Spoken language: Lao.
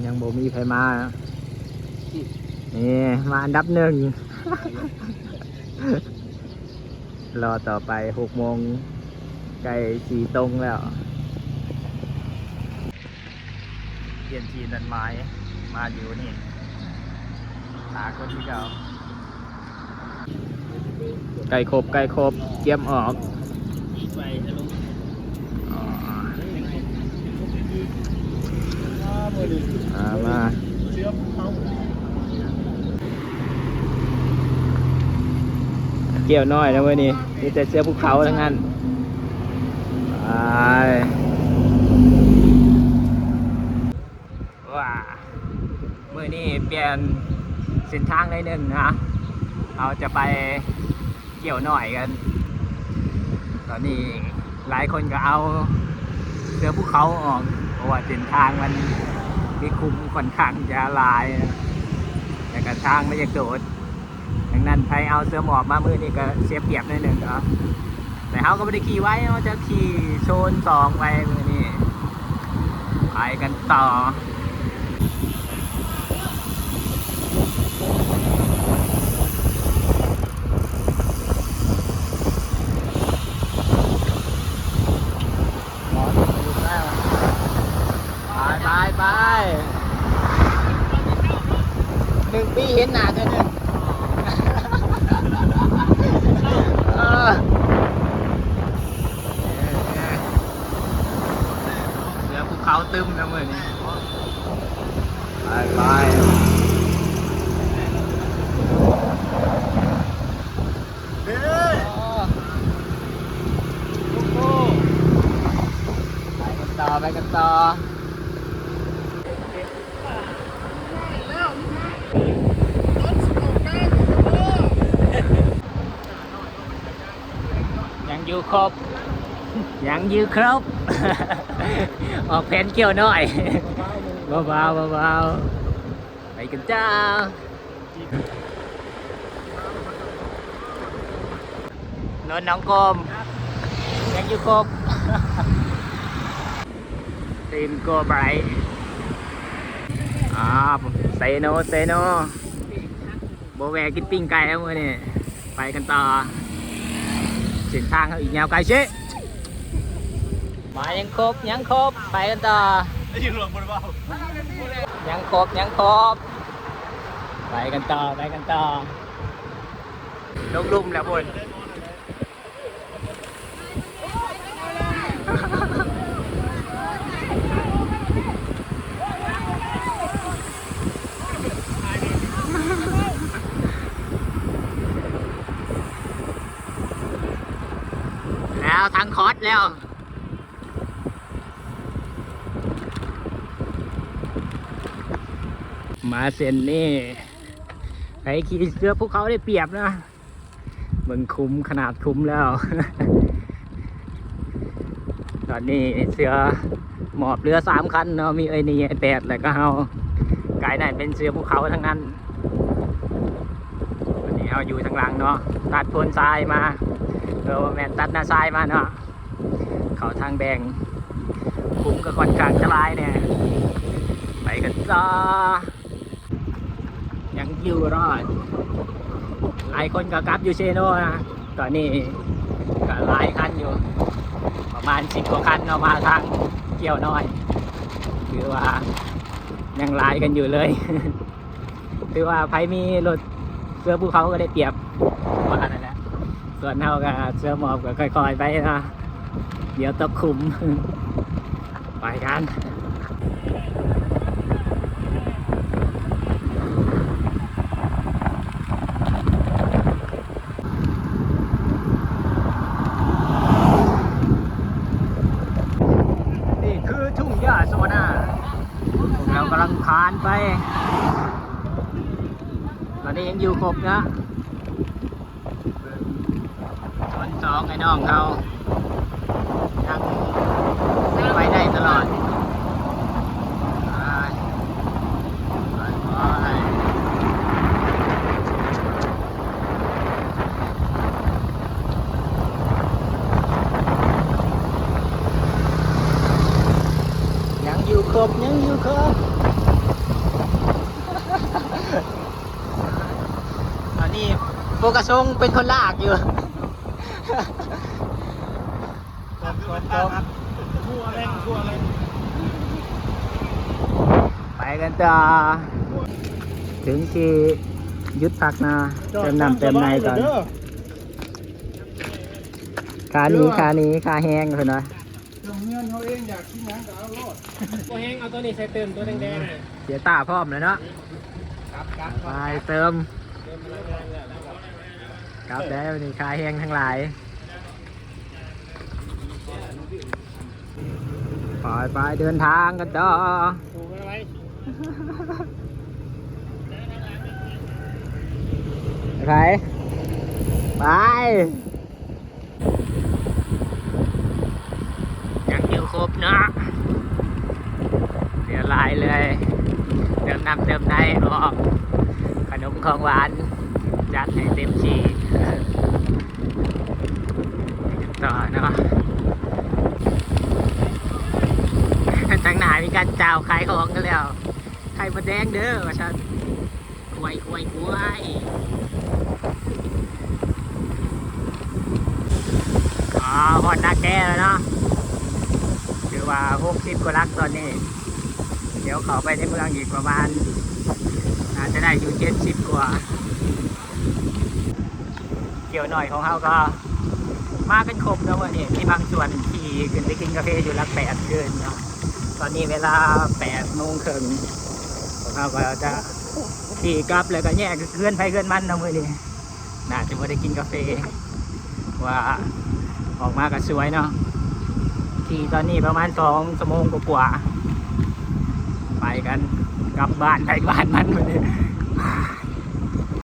ຍັງບໍ່ມີໃຜມາ. ນີ້ມາອັນດັບໜຶ່ງ. ລໍຕໍ່ໄປ ຫົກໂມງ ໃກ້ສີ່ຕົງແລ້ວ. ປ່ຽນທີ່ນັດໝາຍ ມາຢູ່ນີ້ ຫາຄົນທີ່ເກົ່າ. ໃກ້ຄົບ ໃກ້ຄົບ ກຽມອອກ. ມາ ມາ ກ່ຽວນ້ອຍນະມື້ນີ້ ມີແຕ່ເສືອພູເຂົາທັງນັ້ນ. ໄປ ວ້າ ມື້ນີ້ປ່ຽນເສັ້ນທາງໜ້ອຍໜຶ່ງນະ, ເຮົາຈະໄປກ່ຽວນ້ອຍກັນ. ຕອນນີ້ຫຼາຍຄົນກໍເອົາເສືອພູເຂົາອອກ ເພາະວ່າເສັ້ນທາງມັນມີຂຸມຂ້ອນຂ້າງຈະຫຼາຍ ແລ້ວກໍທາງມັນຢາກໂດດ. ດັ່ງນັ້ນໃຜເອົາເສືອໝອບມາມື້ນີ້ກໍເສຍປຽບໜ້ອຍໜຶ່ງເນາະ. ແຕ່ເຮົາກໍບໍ່ໄດ້ຂີ່ໄວ, ເຮົາຈະຂີ່ໂຊນສອງໄປມື້ນີ້. ໄປກັນຕໍ່. ໄປ ໄປ ໄປ. ໜຶ່ງປີເຫັນໜ້າເທື່ອໜຶ່ງ. ເອີ ເສືອພູເຂົາຕຶມນະມື້ນີ້. ໄປ ໄປ. ເດ້ ໂອ້ໂຫ ໄປກັນຕໍ່ ໄປກັນຕໍ່. ຍັງຢູ່ຄົບ ຍັງຢູ່ຄົບ. ອອກແຜນກ່ຽວນ້ອຍ ເບົາໆ ເບົາໆ. ໄປກັນຈ້າ. ລົດນ້ອງກົມ ຍັງຢູ່ຄົບ. ຕື່ມກົວໄບ ອ່າ ເຊໂນ ເຊໂນ. ບໍ່ແວ່ກິນປີ້ງໄກ່ແລ້ວມື້ນີ້. ໄປກັນຕໍ່. ເສັ້ນທາງເຮົາອີກຍາວໄກເຊະ. ມາ ຍັງຄົບ ຍັງຄົບ. ໄປກັນຕໍ່. ຍັງຄົບ ຍັງຄົບ. ໄປກັນຕໍ່ ໄປກັນຕໍ່. ລົງລຸ່ມແລ້ວພຸ້ນ. ແລ້ວທາງຄອດແລ້ວ. ມາເສັ້ນນີ້ ໃຜຂີ່ເສືອພູເຂົາໄດ້ປຽບນະ. ເບິ່ງຂຸມ ຂະໜາດຂຸມແລ້ວ. ຕອນນີ້ເສືອໝອບເຫຼືອສາມຄັນເນາະ, ມີເອື້ອຍໜີ ອ້າຍແປດ ແລ້ວກໍເຮົາ. ກາຍນັ້ນເປັນເສືອພູເຂົາທັງນັ້ນ. ຕອນນີ້ເຮົາຢູ່ທາງຫຼັງເນາະ, ຕັດໂພນຊາຍມາ. ເອີ ບໍ່ແມ່ນ ຕັດໜ້າຊາຍມາເນາະ. ເຂົ້າທາງແບ່ງ, ຂຸມກໍຂ້ອນຂ້າງຈະຫຼາຍແດ່. ໄປກັນຕໍ່. ຍັງຢູ່ລອດ. ຫຼາຍຄົນກໍກັບຢູ່ເຊໂນນະ. ຕອນນີ້ກໍຫຼາຍຄັນຢູ່, ປະມານສິບກວ່າຄັນເນາະ, ມາທາງກ່ຽວນ້ອຍ. ຖືວ່າຍັງຫຼາຍກັນຢູ່ເລີຍ. ຖືວ່າໃຜມີລົດເສືອພູເຂົາກໍໄດ້ປຽບ ວ່ານັ້ນແຫຼະ. ສ່ວນເຮົາກໍເສືອໝອບກໍຄ່ອຍໆໄປເນາະ, ດຽວຕົກຂຸມ. ໄປກັນ. ນີ້ຄືທົ່ງຫຍ້າສະຫວັນນາ, ພວກເຮົາກຳລັງຜ່ານໄປ. ຕອນນີ້ຍັງຢູ່ຄົບນະ. ໂຊນສອງ ໄອ້ນ້ອງເຮົາຍັງໄປໄດ້ຕະຫຼອດ. ໄປ ໄປ ໄປ. ຍັງຢູ່ຄົບ ຍັງຢູ່ຄົບ. ຕອນນີ້ໂປກະຊົງເປັນຄົນລາກຢູ່. ໄປກັນຕໍ່ ເຖິງທີ່ຢຸດພັກນະ ເຕີມນ້ຳເຕີມໃນກ່ອນ. ຄ່າໜີ ຄ່າໜີ ຄ່າແຮງເພິ່ນວ່າ. ເຮືອນເຮົາເອງ ຢາກກິນຫຍັງກໍເອົາໂລດ. ບໍ່ແຮງ ເອົາຕົວນີ້ໃສ່ເຕີມ ຕົວແດງໆ ເສຍຕາພ້ອມແລ້ວເນາະ. ໄປເຕີມ ກັບແລ້ວນີ້ ຄ່າແຮງທັງຫຼາຍ. ໄປໆ ເດີນທາງກັນຕໍ່. ໄປ ໄປ. ຍັງຢູ່ຄົບເນາະ ເຫຼືອຫຼາຍເລີຍ. ເຕີມນ້ຳເຕີມໃນ ອອກຂະໜົມຂອງຫວານ ຈັດໃຫ້ເຕັມທີ່ ຕໍ່ເນາະ. ທາງໜ້າມີການກ່າວຂາຍຂອງກັນແລ້ວ. ໄຂ່ມົດແດງເດີວ່າຊັ້ນ. ຄວາຍ ຄວາຍ ຄວາຍ. ອາ ຮອດນາແກແລ້ວເນາະ ຖືວ່າຫົກສິບກວ່າຫຼັກຕອນນີ້. ດຽວເຂົ້າໄປໃນເມືອງອີກປະມານ ໜ້າຈະໄດ້ຢູ່ເຈັດສິບກວ່າ. ກ່ຽວໜ້ອຍຂອງເຮົາກໍມາກັນຄົບເນາະມື້ນີ້. ມີບາງສ່ວນທີ່ຂຶ້ນໄປກິນກາເຟຢູ່ຫຼັກແປດຄືນເນາະ. ຕອນນີ້ເວລາແປດໂມງເຄິ່ງ ພວກເຮົາກໍຈະຂີ່ກັບ ແລ້ວກໍແຍກເຮືອນໃຜເຮືອນມັນເນາະມື້ນີ້. ໜ້າຈະບໍ່ໄດ້ກິນກາເຟ ວ່າອອກມາກໍສວຍເນາະ. ຂີ່ຕອນນີ້ປະມານສອງຊົ່ວໂມງກວ່າໆ ໄປກັນ ກັບບ້ານໃຜບ້ານມັນມື້ນີ້.